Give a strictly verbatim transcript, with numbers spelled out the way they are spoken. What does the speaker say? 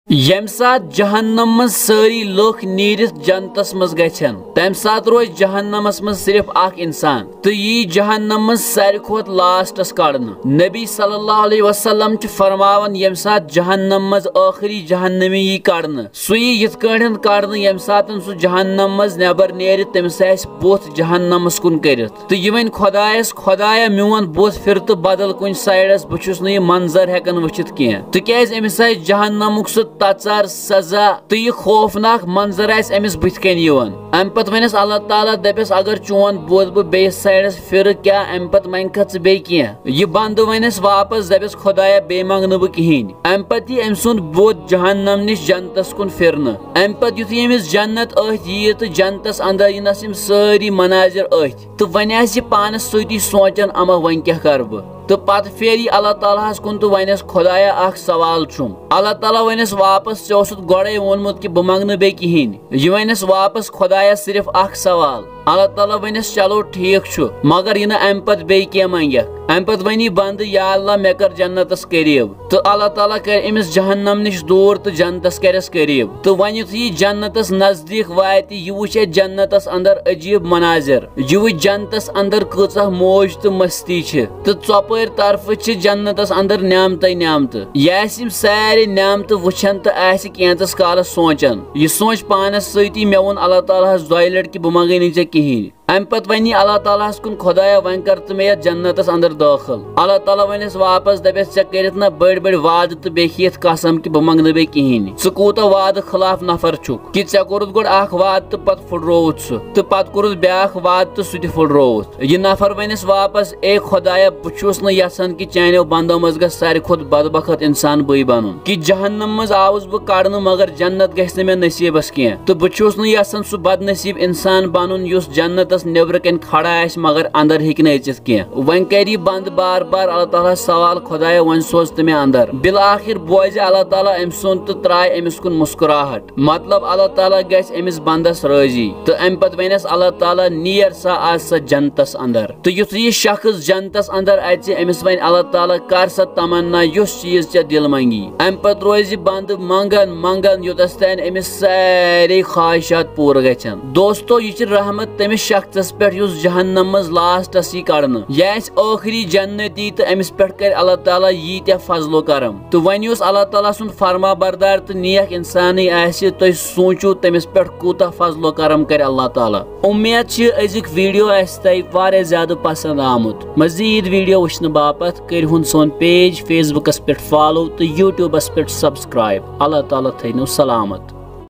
ییٚمہِ ساتہٕ جہنم منٛز سٲری لُکھ نیٖرِتھ جنتس منٛز گژھن، تمہِ ساتہٕ روزِ جہنمس منٛز صرف اکھ انسان تہٕ یی جہنم منٛز ساروی کھۄتہٕ لاسٹس کڑنہٕ۔ نبی صلی اللہ علیہ وسلم چھُ فرماوان، ییٚمہِ ساتہٕ جہنم منٛز ٲخری جہنمی یی کڑنہٕ، سُہ یی یِتھ کٲٹھۍ کڑنہٕ، ییٚمہِ ساتہٕ سُہ جہنم منٛز نٮ۪بر نیرِ، تٔمِس آسہِ بُتھ جہنمس کُن کٔرِتھ۔ تہٕ یہِ وَنہِ خۄدایَس، "خۄدایا، میون بُتھ پھِر تہٕ بدل کُنہِ سایڈَس، بہٕ چھُس نہٕ یہِ منظر ہٮ۪کان وٕچھِتھ کینٛہہ۔" تِکیٛازِ أمِس آسہِ جہنمُک سُہ تَژَر، سزا تہٕ یہِ خوفناک منظر آسہِ أمِس بٕتھِ کَنۍ یِوان۔ اَمہِ پَتہٕ وَنٮ۪س اللہ تعالیٰ، دَپٮ۪س، "اگر چون بُتھ بہٕ بیٚیِس سایڈَس پھِرٕ، کیٛاہ اَمہِ پَتہٕ منٛگکھا ژٕ بیٚیہِ کینٛہہ؟" یہِ بنٛدٕ وَنٮ۪س واپس، دَپٮ۪س، "خۄدایا، بیٚیہِ منٛگہٕ نہٕ بہٕ کِہیٖنۍ۔" اَمہِ پَتہٕ یی أمۍ سُنٛد بُتھ جہنم نِش جنتَس کُن پھِرنہٕ۔ اَمہِ پَتہٕ یُتھُے أمِس جنت أتھۍ یِیہِ تہٕ جنتَس اندر یِنَس یِم سٲری مناظر أتھۍ۔ تہٕ وۄنۍ آسہِ یہِ پانَس سۭتی سونٛچان، "اما وۄنۍ کیٛاہ کَرٕ بہٕ؟" تہٕ پَتہٕ پھیرِ یہِ اللہ تعالیٰ ہَس کُن تہٕ وَنٮ۪س، "خۄدایا، اَکھ سوال چھُم۔" اللہ تعالیٰ وَنٮ۪س واپس، "ژےٚ اوسُتھ گۄڈَے ووٚنمُت کہِ بہٕ منٛگہٕ نہٕ بیٚیہِ کِہیٖنۍ۔" یہِ وَنٮ۪س واپس، "خۄدایا، صرف اَکھ سوال۔" اللہ تعالیٰ وَنٮ۪س، "چلو، ٹھیٖک چھُ، مگر یہِ نہٕ اَمہِ پَتہٕ بیٚیہِ کینٛہہ منٛگَکھ۔" اَمہِ پَتہٕ وَنہِ یہِ بنٛدٕ، "یا اللہ، مےٚ کَر جنتَس قریٖب۔" تہٕ اللہ تعالیٰ کَرِ أمِس جہنم نِش دوٗر تہٕ جنتَس کَرٮ۪س قریٖب۔ تہٕ وۄنۍ یُتھُے یہِ جنتَس نزدیٖک واتہِ، یہِ وٕچھِ اَتہِ جنتَس اندر عجیٖب مناظر۔ یہِ وٕچھِ جنتَس اندر کۭژاہ موج تہٕ مستی چھِ۔ تہٕ ژۄپٲرۍ طرفہٕ چھِ جنتَس اندر نعمتَے نعمتہٕ۔ یہِ آسہِ یِم سارے نعمتہٕ وٕچھان تہٕ آسہِ کینٛژَس کالَس سونٛچان۔ یہِ سونٛچہِ پانَس سۭتی، "مےٚ ووٚن اللہ تعالیٰ ہَس دۄیہِ لَٹہِ کہِ بہٕ منٛگَے نہٕ ژےٚ کِہیٖنۍ۔" اَمہِ پَتہٕ وَنہِ یہِ اللہ تعالیٰ ہَس کُن، "خۄدایا، وۄنۍ کر تہٕ مےٚ یَتھ جنتَس اندر دٲخل۔" اللہ تعالیٰ وَنٮ۪س واپس، دَپٮ۪س، "ژےٚ کٔرِتھ نہ بٔڑۍ بٔڑۍ وعدٕ تہٕ بیٚیہِ کھیٚیِتھ قسم کہِ بہٕ منٛگہٕ نہٕ بیٚیہِ کِہیٖنۍ؟ ژٕ کوٗتاہ وعدٕ خلاف نفر چھُکھ کہِ ژےٚ کوٚرُتھ گۄڈٕ اکھ وعدٕ تہٕ پتہٕ پھُٹرووُتھ سُہ، تہٕ پتہٕ کوٚرُتھ بیٛاکھ وعدٕ تہٕ سُہ تہِ پھُٹرووُتھ؟" یہِ نفر وَنٮ۪س واپس، "اے خۄدایا، بہٕ چھُس نہٕ یژھان کہِ چانیو بندو منٛز گژھِ ساروی کھۄتہٕ بدبخت انسان بٕے بنُن، کہِ جہنم منٛز آوُس بہٕ کڑنہٕ، مگر جنت گژھِ نہٕ مےٚ نصیٖبس کینٛہہ، تہٕ بہٕ چھُس نہٕ یژھان سُہ بدنصیٖب انسان بنُن یُس جنتس نیبرٕ کنہِ کھڑا آسہِ، مگر اندر ہیٚکہِ نہٕ أژِتھ کینٛہہ۔" وۄنۍ کرِ یہِ بنٛد بار بار اللہ تعالیٰ ہس سوال، "خۄدایا، وۄنۍ سوز تہٕ مےٚ اندر۔" بالآخر بوزِ اللہ تعالیٰ أمۍ سُنٛد تہٕ ترٛایہِ أمِس کُن مسکراہٹ۔ مطلب، اللہ تعالیٰ گژھِ أمِس بندس رٲضی۔ تہٕ اَمہِ پتہٕ وَنٮ۪س اللہ تعالیٰ، "نیر سا از سا جنتس اندر۔" تہٕ یُتھُے یہِ شخص جنتس اندر اژِ، أمِس وَنہِ اللہ تعالیٰ، "کر سا تمنا، یُس چیٖز ژےٚ دِل منٛگی۔" اَمہِ پتہٕ روزِ بنٛد منٛگان منٛگان، یوٚتس تام أمِس سارے خواہشات پوٗرٕ گژھن۔ دوستو، یہِ چھِ رحمت تٔمِس شخصس پٮ۪ٹھ یُس جہنم منٛز لاسٹس یی کڑنہٕ۔ یہِ آسہِ ٲخری جنتی تہٕ أمِس پٮ۪ٹھ کرِ اللہ تعالیٰ ییٖتیٛاہ فضل و کرم۔ تہٕ وۄنۍ یُس اللہ تعالیٰ سُنٛد فرما بردار تہٕ نیک انسانٕے آسہِ، تُہۍ سوٗنٛچِو تٔمِس پٮ۪ٹھ کوٗتاہ فضل و کرم کرِ اللہ تعالیٰ۔ اُمید چھِ أزیُک ویٖڈیو آسہِ تۄہہِ واریاہ زیادٕ پسنٛد آمُت۔ مزیٖد ویٖڈیو وٕچھنہٕ باپتھ کٔرۍ ہُن سون پیج Facebook-س پٮ۪ٹھ فالو تہٕ YouTube-س پٮ۪ٹھ سبسکرائب۔ اللہ تعالیٰ تھٲینو سلامت۔